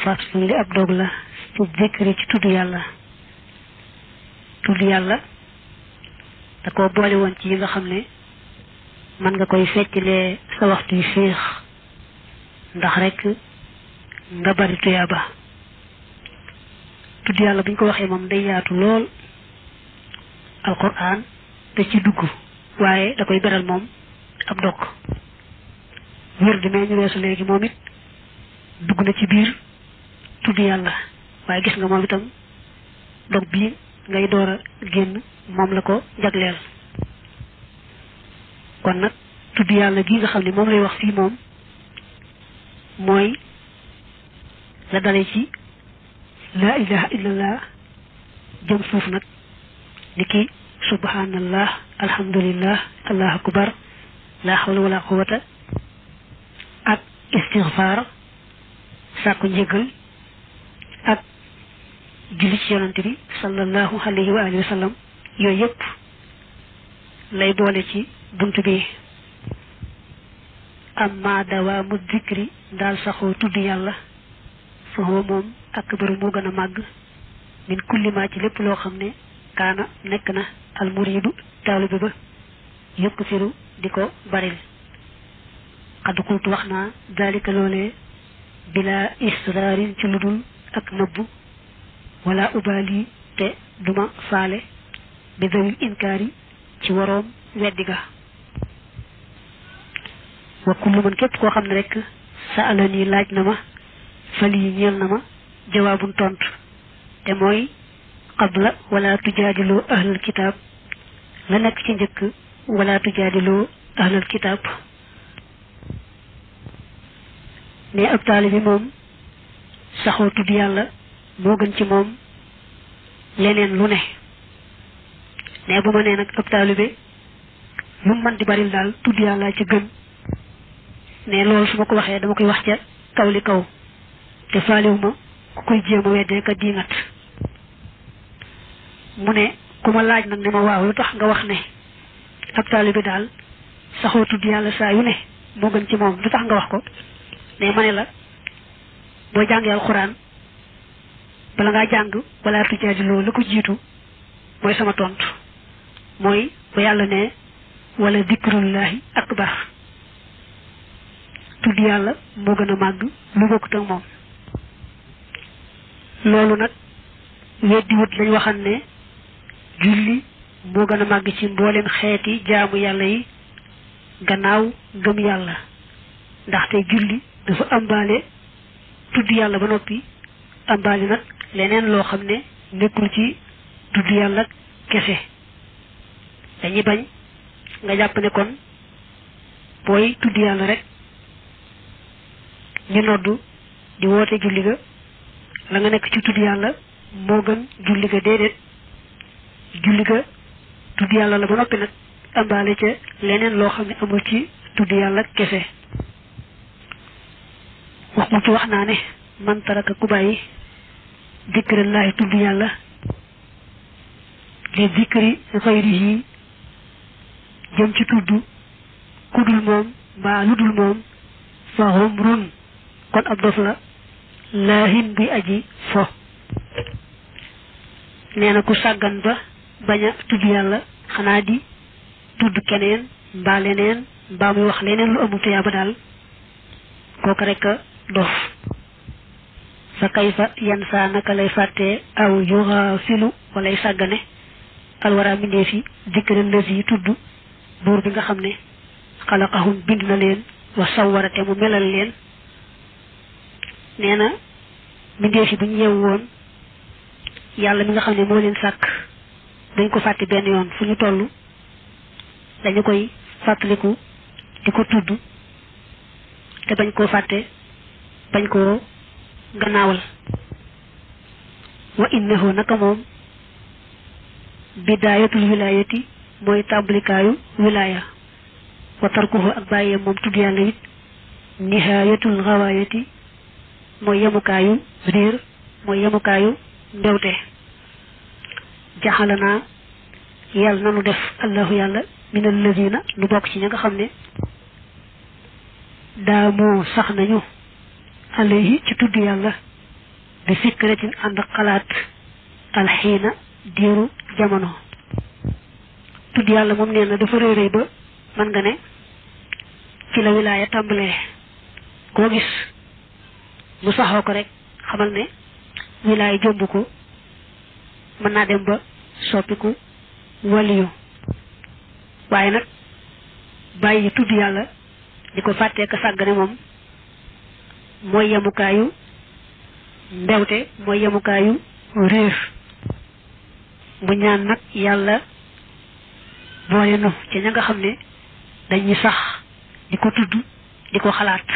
faslun li ab dog la ci zikri ci tudd yàlla da ko boole woon ci yi nga xam ne mën nga koy feccilee sa waxtu yu féex ndax rek nga bari tuyaaba tudd yàlla buñ ko waxee moom day yaatu lool alquran da ci dugg waaye da koy beral moom ab dog wér di mee ñu weesu léegi moom it dugg na ci biir tudd yàlla waaye gis nga moom itam dog bii ngay door a génn moom la ko jagleel kon nag tudd yàlla gi nga xam ne moom lay wax fii moom mooy la dale ci laa ilaha illallah jëm suuf nag ni ki subhanallah alhamdulillah allahu akbar la hawla wala quwwata ak istighfar sàkku njëgal ak julli ci yonante bi sallallahu alayhi wa alihi wa sallam yooyu yëpp lay boole ci bunt bi amma dawaamu zikri daal saxoo tudd yàlla fa huwa moom akbaru moo gën a màgg min kulli ma ci lépp loo xam ne kaana nekk na almuridu taalibe ba yëkk firu di ko baril xadd kultu wax naa dalika loolee bila israarin ci ludul ak nëbbu wala ubali te duma faale bi dawil inkaari ci waroom weddi ga wa kullu man képp koo xam ne rek sa alani laaj na ma fal yi ñeel na ma jawaabun tontu te mooy qabla wala tujaadiloo ahlal kitaab la nekk ci njëkk wala tujaadiloo ahlal kitaab ne ab taalibe moom saxoo tudd yàlla moo gën ci moom leneen lu ne bu ma nee nag ab taalibe lu mu mën di baril daal tudd yàlla ci gën ne loolu su ma ko waxee dama koy wax ca kaw li kaw te faaliwu ma ku koy jéem a weddee ka diingat mu ne ku ma laaj nag ne ma waaw lu tax nga wax ne ab taalibe daal saxoo tudd yàlla saa yu ne moo gën ci moom lu tax nga wax ko ne ma ne la boo jàngee alxuraan bala ngaa jàng wala tujaadiloo la ko jiitu mooy sama tontu mooy ba yàlla ne wala dikrullahi akbar tudd yàlla moo gën a màgg lu bokkut ak moom loolu nag weddi wut lañ waxan ne julli moo gën a màgg ci mboolem xeeti jaamu yàlla yi gannaaw gëm yàlla ndaxte julli dafa ambaale tudd yàlla ba noppi ambaale nag leneen loo xam ne nekkul ci tudd yàlla kese dañuy bañ nga jàpp ne kon booy tudd yàlla rek ñu noddu di woote julli ga la nga nekk ci tudd yàlla moo gën julli ga déedéet julli ga tudd yàlla la ba noppi nag ambaale ca leneen loo xam ne amul ci tudd yàlla kese wax naa ne man taraka ku bàyyi dikrillaahi tudd yàlla li dikri xayrihi jëm ci tudd ku dul moom mbaa lu dul moom fa humrun kon ab dof la laahin bi aji fo nee na ku sàggan ba bañ a tudd yàlla xanaa di tudd keneen mbaa leneen mbaa muy wax leneen lu amul tuyaaba daal kooku rek a dof fa kayfa yan saa naka lay fàttee aw yuxaafilu walay sàggane alwara mindee fi dikral lazi tudd buur bi nga xam ne xalaqahum bind na leen wa sawwara te mu melal leen nee na mindee fi bu ñu yeewu woon yàlla mi nga xam ne moo leen sàkk dañ ko fàtte benn yoon fu ñu toll dañu koy fàttaliku di ko tudd te bañ koo fàtte bañ koo gannaawal wa innahu naka moom bidaayatul wilaayati mooy tàmbalikaayu wilaaya wa tarkuhu ak bàyyee moom tudd yàlla it nihaayatul gawaayati mooy yemukaayu réer mooy yemukaayu mbewte jaxalanaa yàlla nanu def allahu yàlla min alladina lu bokk ci ña nga xam ne daamoo sax nañu alayhi ci tudd yàlla bi fikratin ànd xalaat alxiina diiru jamono tudd yàlla moom nee na dafa réeréy ba mën nga ne ci la wilaaya tàmbalee koo gis mu saxoo ko rek xamal ne wilaaya jomb ko mën naa dem ba soppiku waliyu waaye nag bàyyi tudd yàlla di ko fàttee ka sàggane moom mooy yemukaayu mbewte mooy yemukaayu réer mu ñaan nag yàlla boole nu ci ña nga xam ne dañuy sax di ko tudd di ko xalaat